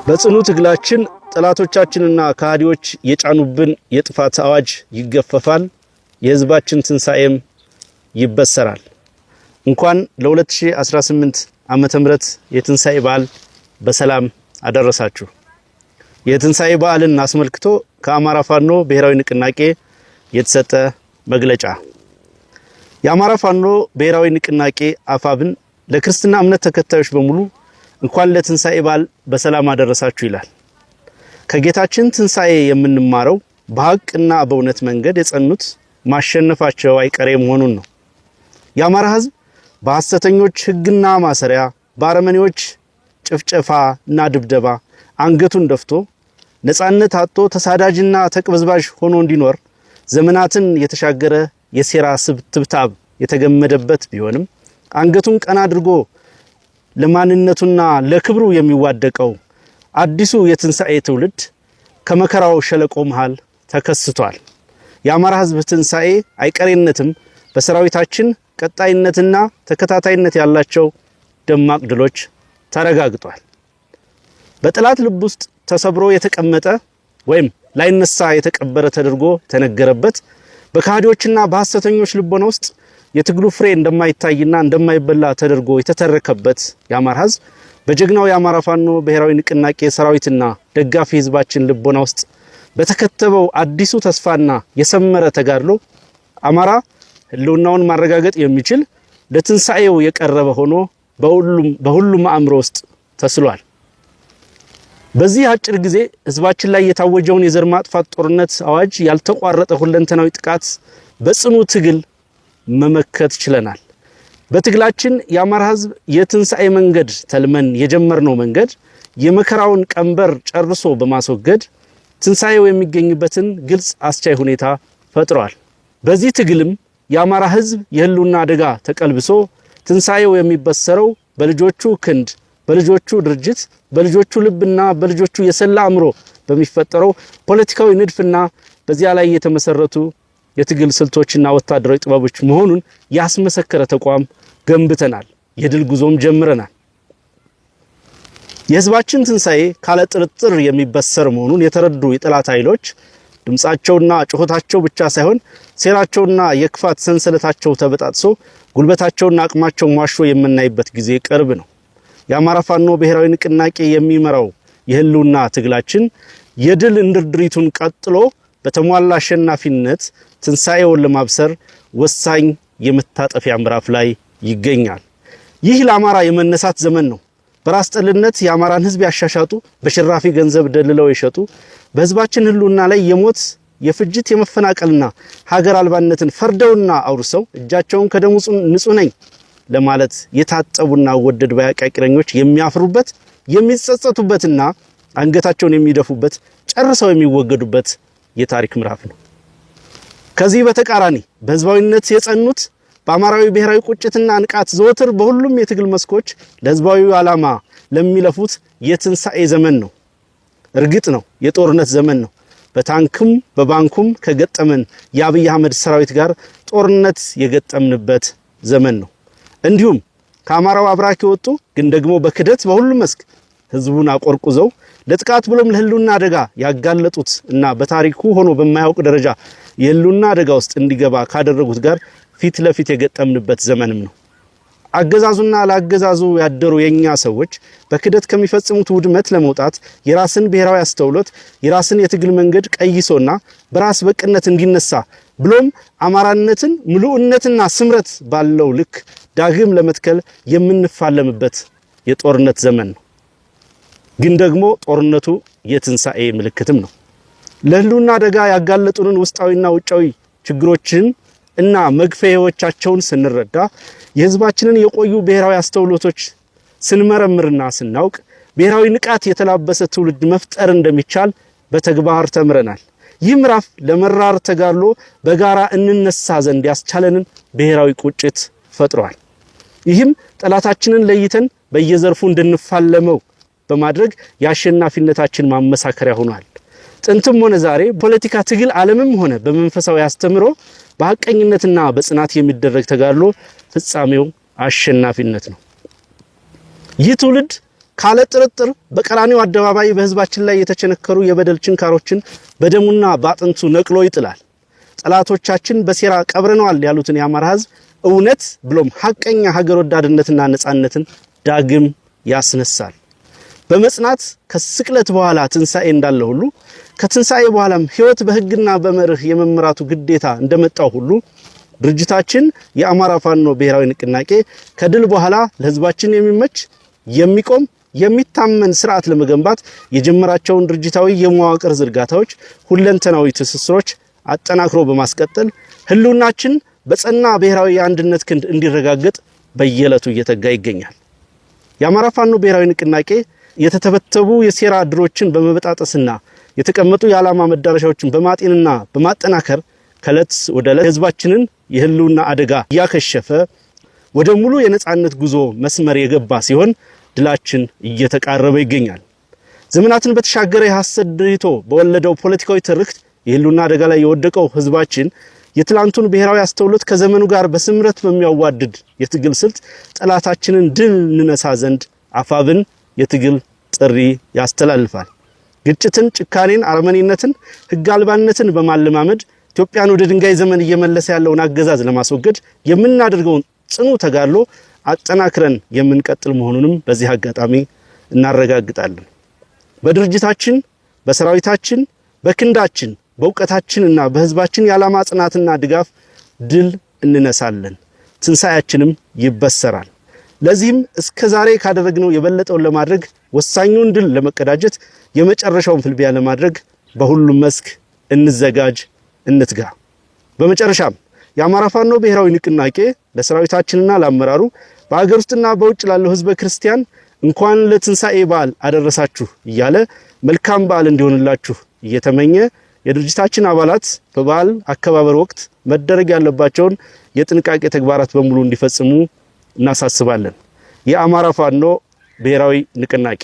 በጽኑ ትግላችን ጠላቶቻችንና ከሃዲዎች የጫኑብን የጥፋት አዋጅ ይገፈፋል፣ የህዝባችን ትንሳኤም ይበሰራል። እንኳን ለ2018 ዓመተ ምህረት የትንሳኤ በዓል በሰላም አደረሳችሁ። የትንሳኤ በዓልን አስመልክቶ ከአማራ ፋኖ ብሔራዊ ንቅናቄ የተሰጠ መግለጫ። የአማራ ፋኖ ብሔራዊ ንቅናቄ አፋብን ለክርስትና እምነት ተከታዮች በሙሉ እንኳን ለትንሳኤ በዓል በሰላም አደረሳችሁ ይላል። ከጌታችን ትንሳኤ የምንማረው በሐቅና በእውነት መንገድ የጸኑት ማሸነፋቸው አይቀሬ መሆኑን ነው። የአማራ ሕዝብ በሐሰተኞች ሕግና ማሰሪያ፣ በአረመኔዎች ጭፍጨፋ እና ድብደባ አንገቱን ደፍቶ ነፃነት አጥቶ ተሳዳጅና ተቅበዝባዥ ሆኖ እንዲኖር ዘመናትን የተሻገረ የሴራ ትብታብ የተገመደበት ቢሆንም፣ አንገቱን ቀና አድርጎ ለማንነቱና ለክብሩ የሚዋደቀው አዲሱ የትንሳኤ ትውልድ ከመከራው ሸለቆ መሃል ተከስቷል። የአማራ ሕዝብ ትንሳኤ አይቀሬነትም በሰራዊታችን ቀጣይነትና ተከታታይነት ያላቸው ደማቅ ድሎች ተረጋግጧል። በጠላት ልብ ውስጥ ተሰብሮ የተቀመጠ ወይም ላይነሳ የተቀበረ ተደርጎ ተነገረበት፣ በካህዲዎችና በሐሰተኞች ልቦና ውስጥ የትግሉ ፍሬ እንደማይታይና እንደማይበላ ተደርጎ የተተረከበት የአማራ ሕዝብ በጀግናው የአማራ ፋኖ ብሔራዊ ንቅናቄ ሰራዊትና ደጋፊ ህዝባችን ልቦና ውስጥ በተከተበው አዲሱ ተስፋና የሰመረ ተጋድሎ አማራ ህልውናውን ማረጋገጥ የሚችል፣ ለትንሳኤው የቀረበ ሆኖ በሁሉም አእምሮ ውስጥ ተስሏል። በዚህ አጭር ጊዜ ህዝባችን ላይ የታወጀውን የዘር ማጥፋት ጦርነት አዋጅ ያልተቋረጠ ሁለንተናዊ ጥቃት በጽኑ ትግል መመከት ችለናል። በትግላችን የአማራ ህዝብ የትንሳኤ መንገድ ተልመን የጀመርነው መንገድ የመከራውን ቀንበር ጨርሶ በማስወገድ ትንሳኤው የሚገኝበትን ግልጽ አስቻይ ሁኔታ ፈጥሯል። በዚህ ትግልም የአማራ ህዝብ የህልውና አደጋ ተቀልብሶ ትንሳኤው የሚበሰረው በልጆቹ ክንድ፣ በልጆቹ ድርጅት፣ በልጆቹ ልብና በልጆቹ የሰላ አእምሮ በሚፈጠረው ፖለቲካዊ ንድፍና በዚያ ላይ የተመሰረቱ የትግል ስልቶችና ወታደራዊ ጥበቦች መሆኑን ያስመሰከረ ተቋም ገንብተናል። የድል ጉዞም ጀምረናል። የህዝባችን ትንሳኤ ካለ ጥርጥር የሚበሰር መሆኑን የተረዱ የጠላት ኃይሎች ድምጻቸውና ጩኸታቸው ብቻ ሳይሆን ሴራቸውና የክፋት ሰንሰለታቸው ተበጣጥሶ ጉልበታቸውና አቅማቸው ሟሾ የምናይበት ጊዜ ቅርብ ነው። የአማራ ፋኖ ብሔራዊ ንቅናቄ የሚመራው የህልውና ትግላችን የድል እንድርድሪቱን ቀጥሎ በተሟላ አሸናፊነት ትንሳኤውን ለማብሰር ወሳኝ የመታጠፊያ ምዕራፍ ላይ ይገኛል። ይህ ለአማራ የመነሳት ዘመን ነው። በራስ ጠልነት የአማራን ህዝብ ያሻሻጡ፣ በሽራፊ ገንዘብ ደልለው የሸጡ፣ በህዝባችን ህልውና ላይ የሞት፣ የፍጅት፣ የመፈናቀልና ሀገር አልባነትን ፈርደውና አውርሰው እጃቸውን ከደሙ ንጹህ ነኝ ለማለት የታጠቡና ወደድ ባይ አቃቂረኞች የሚያፍሩበት፣ የሚጸጸቱበትና አንገታቸውን የሚደፉበት፣ ጨርሰው የሚወገዱበት የታሪክ ምዕራፍ ነው። ከዚህ በተቃራኒ በህዝባዊነት የጸኑት፣ በአማራዊ ብሔራዊ ቁጭትና ንቃት ዘወትር በሁሉም የትግል መስኮች ለህዝባዊ ዓላማ ለሚለፉት የትንሳኤ ዘመን ነው። እርግጥ ነው የጦርነት ዘመን ነው። በታንክም በባንኩም ከገጠመን የአብይ አህመድ ሰራዊት ጋር ጦርነት የገጠምንበት ዘመን ነው። እንዲሁም ከአማራው አብራክ የወጡ ግን ደግሞ በክደት በሁሉም መስክ ህዝቡን አቆርቁዘው ለጥቃት ብሎም ለህልውና አደጋ ያጋለጡት እና በታሪኩ ሆኖ በማያውቅ ደረጃ የህልውና አደጋ ውስጥ እንዲገባ ካደረጉት ጋር ፊት ለፊት የገጠምንበት ዘመንም ነው። አገዛዙና ለአገዛዙ ያደሩ የኛ ሰዎች በክደት ከሚፈጽሙት ውድመት ለመውጣት የራስን ብሔራዊ አስተውሎት፣ የራስን የትግል መንገድ ቀይሶና በራስ በቅነት እንዲነሳ ብሎም አማራነትን ምሉዕነትና ስምረት ባለው ልክ ዳግም ለመትከል የምንፋለምበት የጦርነት ዘመን ነው። ግን ደግሞ ጦርነቱ የትንሳኤ ምልክትም ነው። ለህልውና አደጋ ያጋለጡንን ውስጣዊና ውጫዊ ችግሮችን እና መግፈኤዎቻቸውን ስንረዳ፣ የህዝባችንን የቆዩ ብሔራዊ አስተውሎቶች ስንመረምርና ስናውቅ ብሔራዊ ንቃት የተላበሰ ትውልድ መፍጠር እንደሚቻል በተግባር ተምረናል። ይህ ምዕራፍ ለመራር ተጋድሎ በጋራ እንነሳ ዘንድ ያስቻለንን ብሔራዊ ቁጭት ፈጥሯል። ይህም ጠላታችንን ለይተን በየዘርፉ እንድንፋለመው በማድረግ የአሸናፊነታችን ማመሳከሪያ ሆኗል። ጥንትም ሆነ ዛሬ ፖለቲካ ትግል ዓለምም ሆነ በመንፈሳዊ አስተምሮ በሐቀኝነትና በጽናት የሚደረግ ተጋድሎ ፍጻሜው አሸናፊነት ነው። ይህ ትውልድ ካለ ጥርጥር በቀራኒው አደባባይ በህዝባችን ላይ የተቸነከሩ የበደል ችንካሮችን በደሙና በአጥንቱ ነቅሎ ይጥላል። ጠላቶቻችን በሴራ ቀብረነዋል ያሉትን የአማራ ህዝብ እውነት ብሎም ሐቀኛ ሀገር ወዳድነትና ነጻነትን ዳግም ያስነሳል። በመጽናት ከስቅለት በኋላ ትንሳኤ እንዳለ ሁሉ ከትንሳኤ በኋላም ህይወት በህግና በመርህ የመምራቱ ግዴታ እንደመጣው ሁሉ ድርጅታችን የአማራ ፋኖ ብሔራዊ ንቅናቄ ከድል በኋላ ለህዝባችን የሚመች፣ የሚቆም፣ የሚታመን ስርዓት ለመገንባት የጀመራቸውን ድርጅታዊ የመዋቅር ዝርጋታዎች፣ ሁለንተናዊ ትስስሮች አጠናክሮ በማስቀጠል ህልውናችን በጸና ብሔራዊ የአንድነት ክንድ እንዲረጋገጥ በየዕለቱ እየተጋ ይገኛል። የአማራ ፋኖ ብሔራዊ ንቅናቄ የተተበተቡ የሴራ ድሮችን በመበጣጠስና የተቀመጡ የዓላማ መዳረሻዎችን በማጤንና በማጠናከር ከዕለት ወደ ዕለት ህዝባችንን የህልውና አደጋ እያከሸፈ ወደ ሙሉ የነጻነት ጉዞ መስመር የገባ ሲሆን ድላችን እየተቃረበ ይገኛል። ዘመናትን በተሻገረ የሐሰት ድሪቶ በወለደው ፖለቲካዊ ትርክት የህልውና አደጋ ላይ የወደቀው ህዝባችን የትላንቱን ብሔራዊ አስተውሎት ከዘመኑ ጋር በስምረት በሚያዋድድ የትግል ስልት ጠላታችንን ድል እንነሳ ዘንድ አፋብን የትግል ጥሪ ያስተላልፋል። ግጭትን፣ ጭካኔን፣ አረመኔነትን፣ ህግ አልባነትን በማለማመድ ኢትዮጵያን ወደ ድንጋይ ዘመን እየመለሰ ያለውን አገዛዝ ለማስወገድ የምናደርገውን ጽኑ ተጋድሎ አጠናክረን የምንቀጥል መሆኑንም በዚህ አጋጣሚ እናረጋግጣለን። በድርጅታችን፣ በሰራዊታችን፣ በክንዳችን፣ በእውቀታችንና በህዝባችን የዓላማ ጽናትና ድጋፍ ድል እንነሳለን። ትንሳኤያችንም ይበሰራል። ለዚህም እስከ ዛሬ ካደረግነው የበለጠውን ለማድረግ፣ ወሳኙን ድል ለመቀዳጀት፣ የመጨረሻውን ፍልቢያ ለማድረግ በሁሉም መስክ እንዘጋጅ፣ እንትጋ። በመጨረሻም የአማራ ፋኖ ብሔራዊ ንቅናቄ ለሰራዊታችንና ለአመራሩ፣ በሀገር ውስጥና በውጭ ላለው ህዝበ ክርስቲያን እንኳን ለትንሳኤ በዓል አደረሳችሁ እያለ መልካም በዓል እንዲሆንላችሁ እየተመኘ የድርጅታችን አባላት በበዓል አከባበር ወቅት መደረግ ያለባቸውን የጥንቃቄ ተግባራት በሙሉ እንዲፈጽሙ እናሳስባለን። የአማራ ፋኖ ብሔራዊ ንቅናቄ።